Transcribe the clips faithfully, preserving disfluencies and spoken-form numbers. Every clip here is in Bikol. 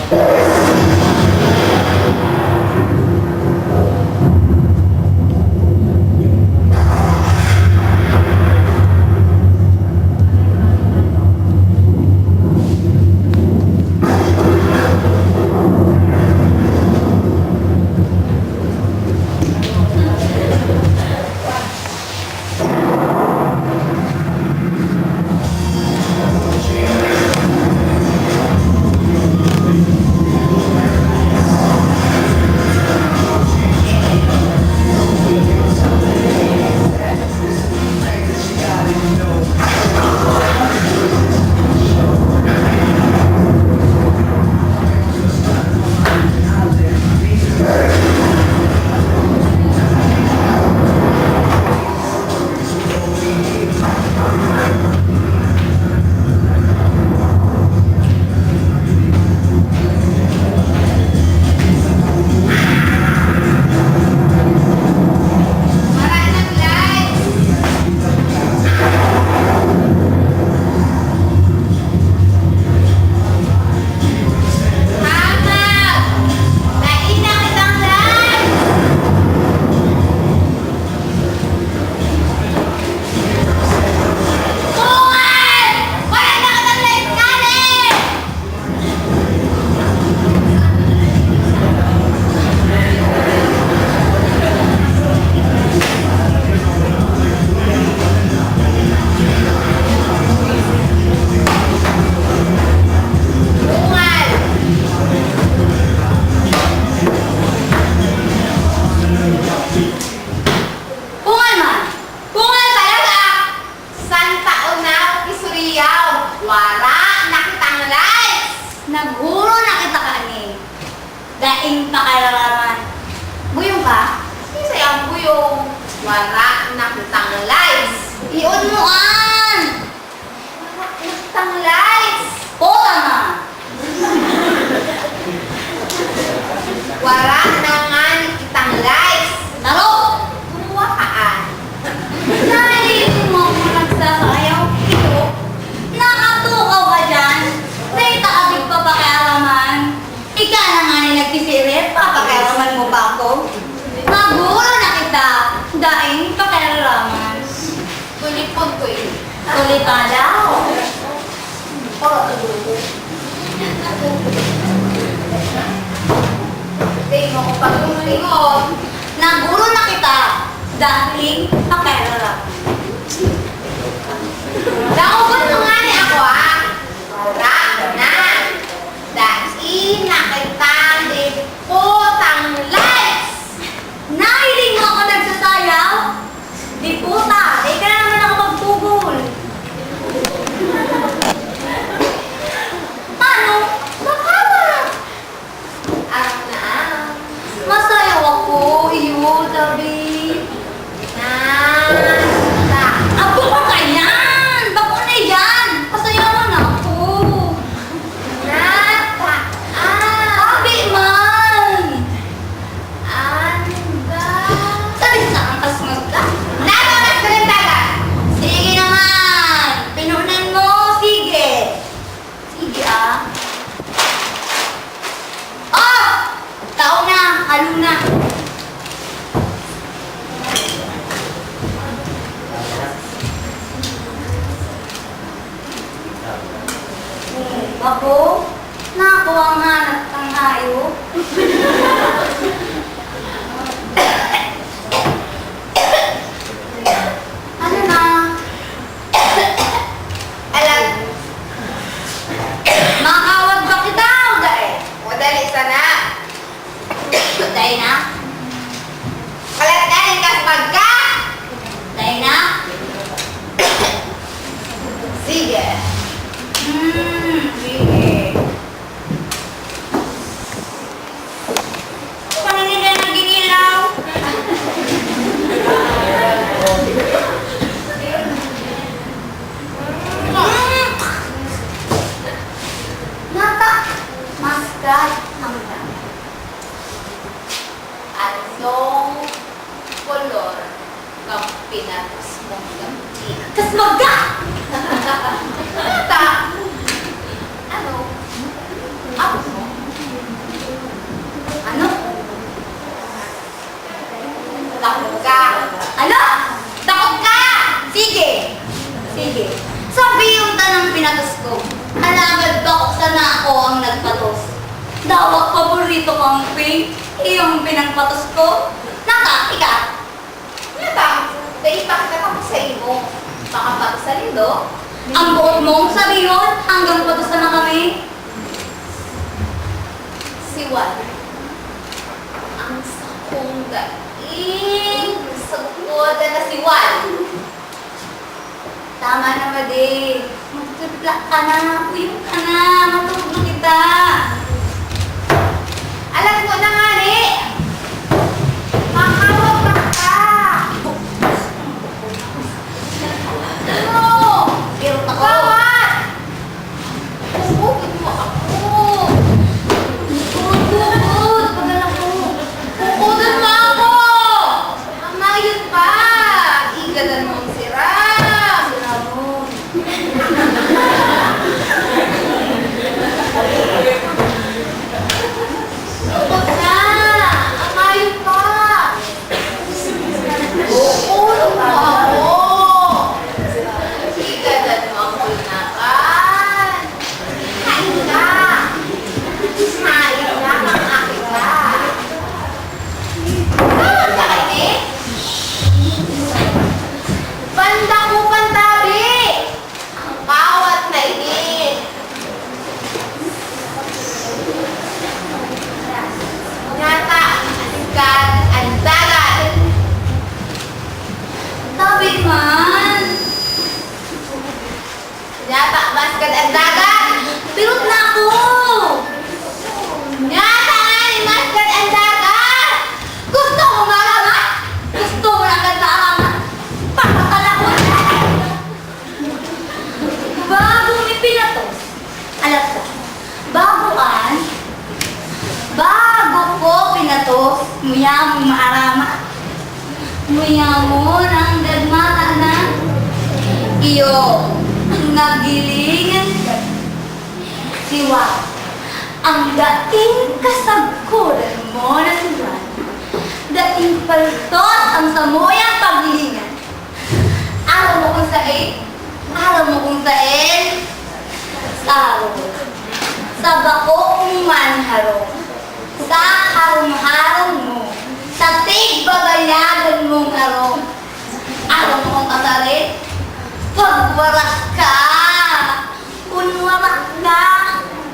Hamak! Dai na kitang live! Bungal! Wala na kitang live kani! Bungal! Bungal man! Bungal talaga! San taon na, Kisuriyaw, wara na kitang lights! Naghuro na kita kani. Daing pakiararaman. Buyong ka? Kinsay ang buyong? Wara na kitang lights! Iyon mo an! Wara na kitang lights! Puta na! Wara na ngani kitang lights! Taro! Kumuha ka an! Dahil mo ako nagsasayaw, iyo, nakatukaw ka dyan! Dahil ta ka pigpapakiaraman! Ika na ngani nagkisirit, papakiaraman mo pa ako? Naghuro na kita, daing pakiaraman. Tulipon ko ini. Tulipa daw. Puro tulipo. Di mo ko paglingon. Naghuro na kita, daing pakiaraman. Naubos mo ngani ako, ah. Wala na. Dai na kita dipotang lights! Nahiling mo ako nagsasayaw? Di puta, di ka na naman ako magpugol. Ano? Bakawan! Aram na, ah. Masayaw ako, iyo, tabi. Nata. Abo ka kaiyan! Bako na iyan! Pasayawan ako! Nata. Ah! Abi man! Anda. Sabi sa ang kasmos ka? Nata, mas maganda ka! Sige naman! Pinunan mo, sige! Sige, ah. Oh! Tao na! Halo na! Bako, nako ang hanap kang hayop. Ano na? Alam. Makawad ba kita o dai? O, dali sana. Dai na? Kalat ka rin kas magka? Dai na? Sige. Hmm, sige. Paano nila naging ilaw? Nata, mas gad ang dami. Anong kolor kan pinatas mong gamit? Kasmaga! Ta, anong Patos ko. Alagad bako sana ako ang nagpatos. Dawak paborito kong pink, iyong pinagpatos ko. Naka, ika. Naka, dai pa kita tapos sa imo. Makapatos sa lindo. Ang buot mong sabihon, hanggang patos na kami. Si Juan. Ang sakong daing sagkod na si Juan. Tama na, Madi. Magtutulak ka na. Puyong ka na. Matulog na kita. Alas mo na nga, ni. Makawag pa ka. Ano? Pero ako. Bawat! Pungkodan mo ako. Pungkod, pungkod. Pagalak ko. Pungkodan mo ako. Ang mayot pa. Igadan mo ang sira. Sira mo. Pungkod na. Ang mayot pa. Ulo mo ako! Igadan mo ang bulnakan! Kain ka! Kain ka, kakain ka! Tawag ka kaini? Banda ko pantabi! Ang kawat na ini. Nyata, maskad an dagat. Tabi man. Nyata, maskad an dagat. Pirot na ako. Nyata, maskad an dagat. Gusto mo maramat? Gusto mo lang kan maramat? Patatalakon ka. Bago mi pinatos. Alas ka. Bago an, bago ko pinatos, muya mo maaramat. Muya mo nang gagmata na. Iyo, nagilingan ka. Siwa, ang daing kasagkodan mo na si Juan. Daing paltos ang samuyang paglingan. Aram mo kung saen? Aram mo kung saen? Sa harong. Sa bako man harong. Sa harong-harong mo. Sa tigbabayagan mong harong. Aram mo kung kasarin? Pagwarak ka! Kun warak ka,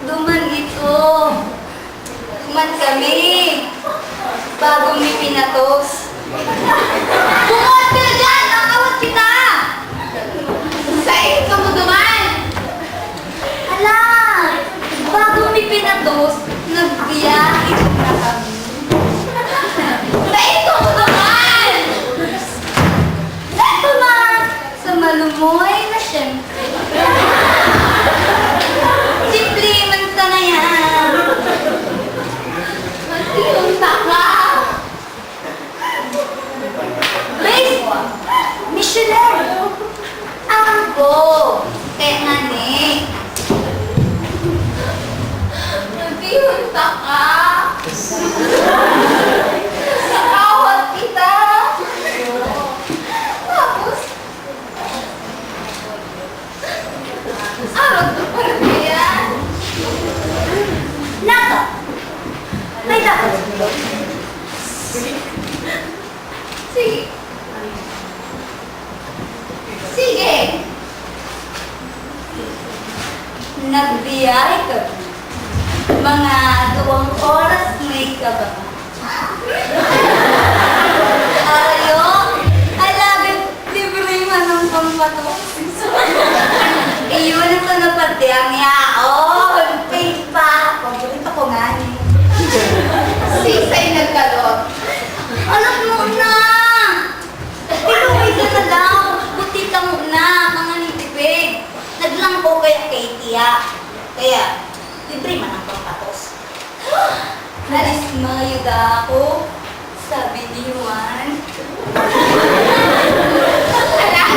duman ito. Duman kami. Bago mi pinatos. Bukod ka na dyan! Makawat kita! Sain ka mo duman? Hala! Bago mi pinatos, nagbiyahe na kami. Sain ka mo duman? Sa tuma, sa malumoy na siyempre. Simple man sana yan. Magtiunta ka. Baseball. Missionary. Ako. Kaya nga ni. Magtiunta ka. Nakawat kita. Tapos, Arog ko pa rin yan. Naka! May dapat sa bilog. Sige. Sige. Nagbiyahe kami. Mga duwang oras may kababa. Ayo, alagad libre man ang pampatos. Iyon ang sa napatiang yaon. Pink pa. Paborito ko nga ni. Sisay nagkalot. Anak mo na! Inuwi ka na daw. Buti ka muna, mga nitipid. Naglangko kaya kay tiya. Kaya, libre man ang pampatos. Nadismayo daa ako, sabi ni Juan. Ala!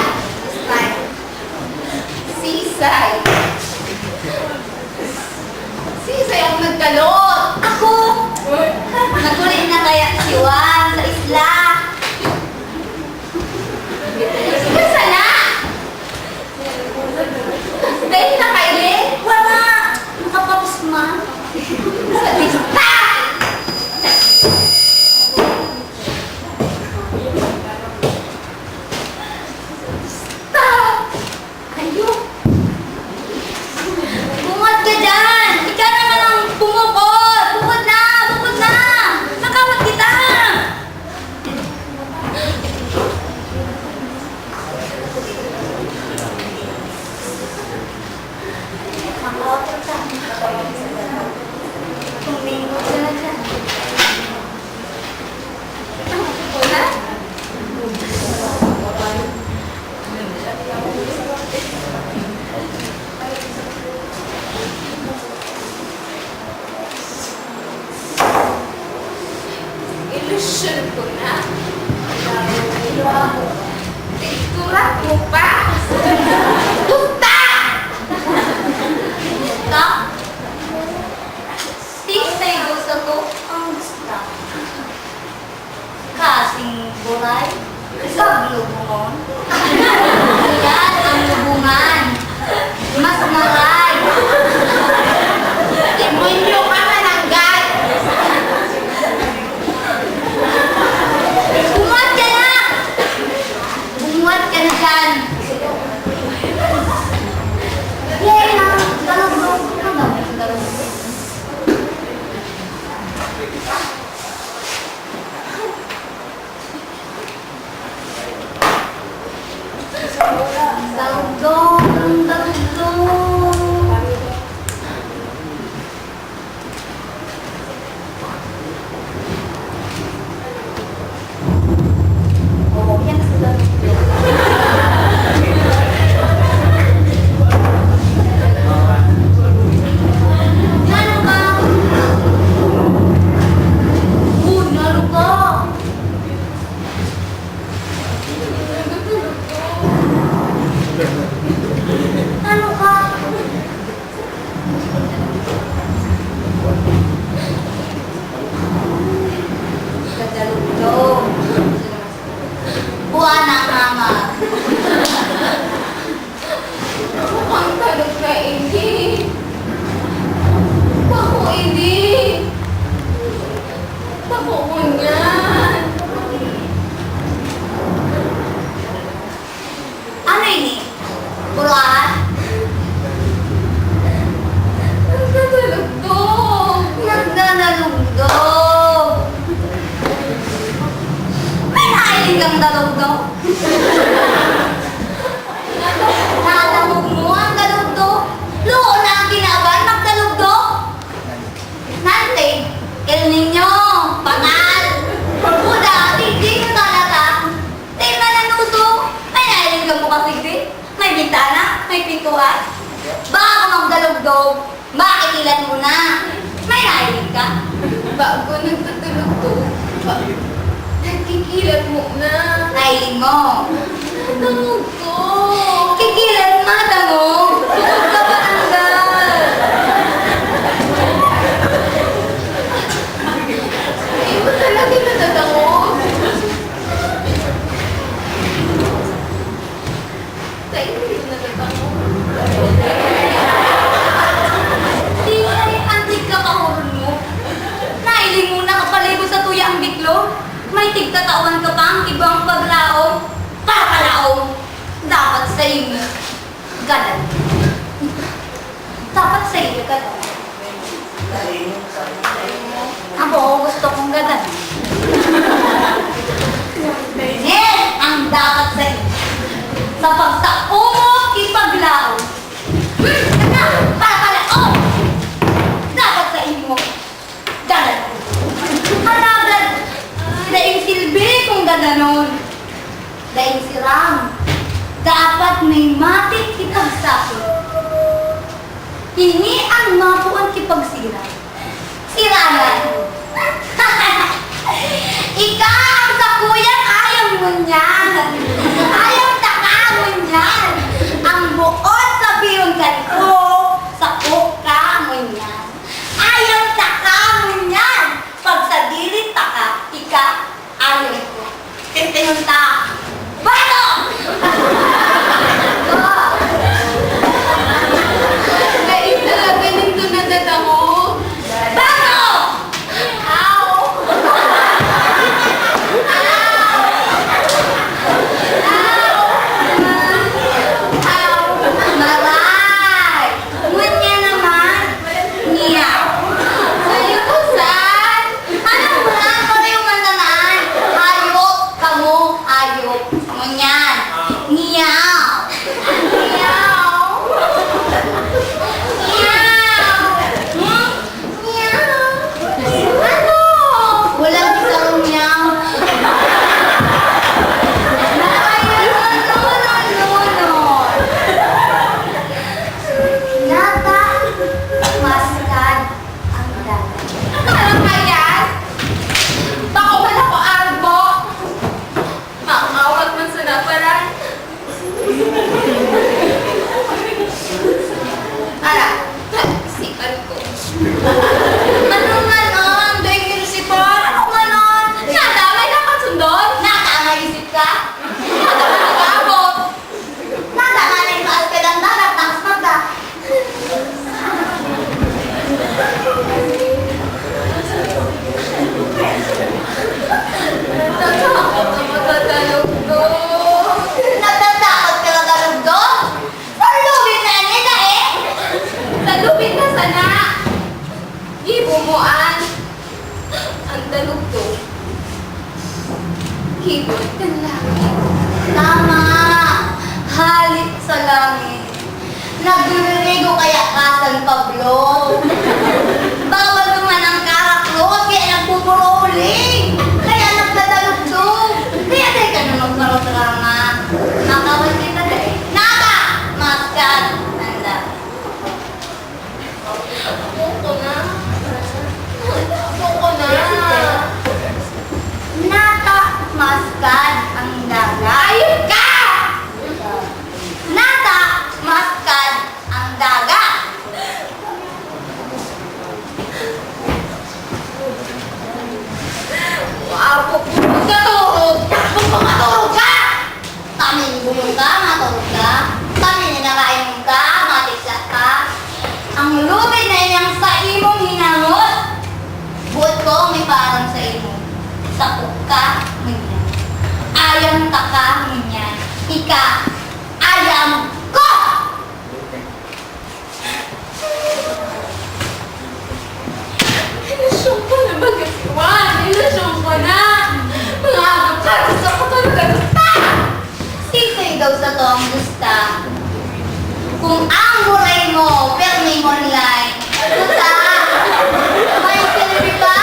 Smile. Sisay. Tumingkod ka na dyan. Ako na? Ilusyon ko na. Pintura ko pa. Gusta! Gusta? Di may gusto ko ang gusta. Kasing buray, kag lubungon. Yan ang lubungan. Mas maray. Demonyo ka, mananggad! Bumuhat ka na! Bumuhat ka na dyan! Yay! Ang galog mo! Ang galog mo! Ang galog mo! Ano ka? Kadalugdog. Buwan ang mama. Ang talog na ini. Bako ini. Bako ngunyan. Ano ini? Burahan? Nagdadalugdog. Nagdadalugdog. May nailing kang dalugdog? Nadangog mo ang dalugdog? Luo na ang kinaban, magdalugdog? Nante, El Niño, patal. Kuda, tigdi mo talaga. Di man ang uso, may nailing ka mo kasigdi? May bintana, may pintuan. Bago magdalugdog, makikilat mo na. May nailing ka? Bago nagtutulog to, ba-, nagkikilat mo na. Nailing mo. Dangog ko. Kikilat mo, dangog. Tulog ka pa, tanggal. Hindi mo talaga natatangog. Sa inyo, hindi ko natatangog. Di mo na yung antig ka, pahuron mo. Nailing mo na kapaligo sa tuya ang biklog. May tigtatawan ka pang ibang paglaom. Papalaom! Dapat sa imo. Gadan. Dapat sa iyo ka daw. Ako, gusto kong gadan. Yan ang dapat sa iyo. Sa pagtao mo, ipaglaom. Hmm, ano? Para pala, oh! Dapat sa imo. Gadan. Alagad, daing silbi kung gadanon. Daing siram. Dapat may matik ipagsakit. Ini ang mapuan ki pagsiran. Siranan. Ika ang sakuyang ayam ngunyan. Ayam taka ngunyan. Ang boot sabihon kan ko, sako ka ngunyan. Ayam taka ngunyan. Pagsadiri taka, ika, ayam ko. Tintingon ta. Bato! Dai talaga ninto nadadangog. Muan, ang dalugdog, hibot kan langit. Tama! Hale sa langit. Nagriririgo kaya ka, San Pablo? Bawal duman ang karaklot, kaya nagbuburoling. Kaya nagdadalugdog. Kaya dai ka na magparodrama. Makawal kita dai. Nata! Maskad! Ang langit. Ako ko na. Ako ko na. Nata, maskad ang dagat. Ayun ka! Nata, maskad ang dagat. Wow, magpaturog! Magpaturog ka! Tami ni bulong ka, maturog ka. Tami ni nakaimong ka, matikla ka. Ang lupit na iyan sa imong hinangos. Buot ko ang iparan sa imo. Sako ka ngunyan. Ayam taka ngunyan. Ika, ayam ko! Ilusyon ko na, mga tiwan! Ilusyon ko na! Mga agap ka, gusto ko talaga gusta! Sisay daw sa to ang gusta? Kung ang buray mo, pirmi mo online, gusta! May silbi pa!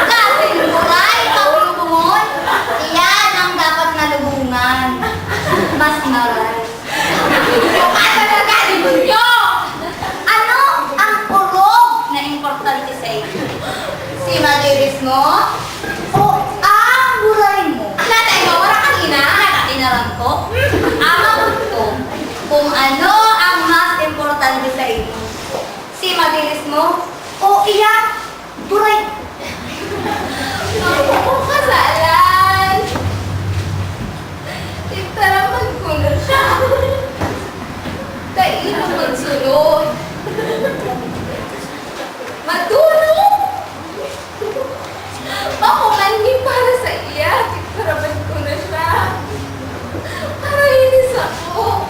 Kasing buray, paglubungon, iyan ang dapat na lubungan. Mas maray. Ano ka talaga, demonyo? Ano ang orog na importante sa iyo? Si madiris mo o ang buray mo? Natay mo, wala kang ina? Nakatinaran ko? Ama ko, kung ano ang mas importante sa iyo, si madiris mo o iya? Buray! Ako ko kasalan! Itaraman ko na siya. Dai na magsunod. Madunong! Ako man ni para sa iya, itaraman ko na siya. Para ini sa ako.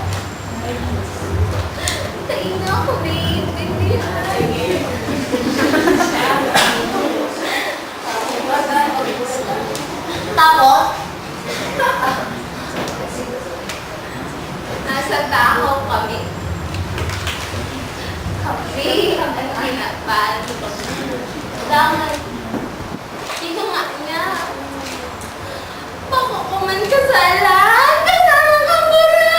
Dai na ako naiintindihan. Tapos? Nasa tahaw kami. Kami ang kinaban. Dangan, hinanga niya. Bako ko man kasalan, kasalan ka, Bora!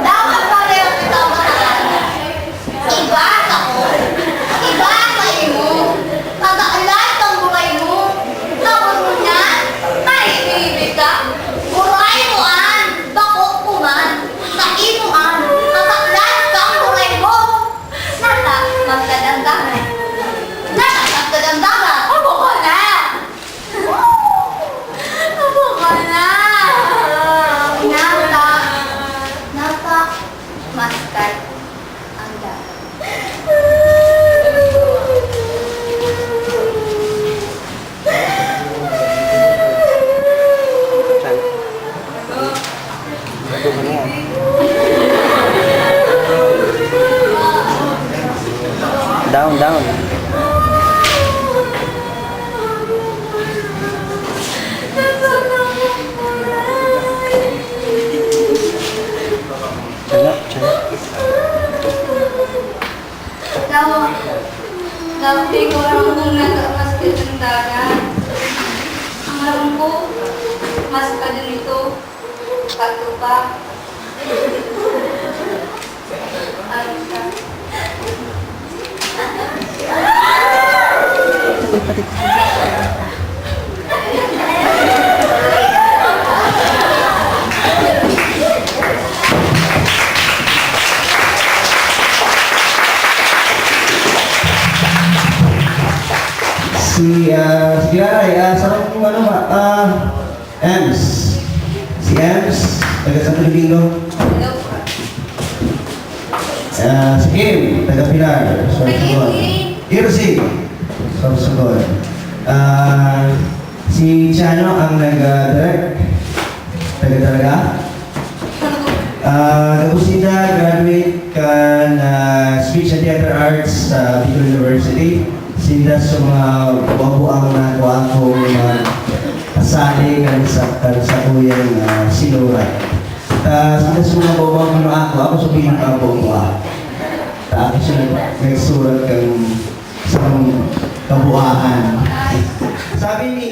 Dapat pareho kita, Bora. Iba sako, iba saimo. Kasalan kan buray mo. Tapos ngunyan, mahihibi ka? Buray mo an, bako ko man. Saimo an, kasalan kan buray mo. Nata, magkadanggangan. Nata, magkadanggangan. Amo ko na! Amo ko na! Nata, nata, maskal. Ang dami. Down, down. Tiyan na, tiyan na. Dawa, dawa, di ko aram kung nasa maskad ang dagat. Ang aram ko, maskad ito. Pagtupa. Aram ka. Si, ah, si Kilaray, ah, sarong ano ba? Ah, Ems. Si Ems, taga Santo Domingo. Hello po. Si Ah, si Kim, taga Pilar, Sorsogon. Hiroshi, Sorsogon. Ah, si Chano ang nag-direct, taga Dalaga. Ah, gabos sinda graduate kan Speech and Theater Arts sa Bicol University. Sinda sa mga buang-buang na kuha akong mga pasali kan sa, kan sa kuyang ah, sinurat. Ta, sinda sa mga buang-buang na ako, ako sa pinakabuang-buang. Ta, ako siya nag-, nagsurat kan sa kabuuan. Sabi ni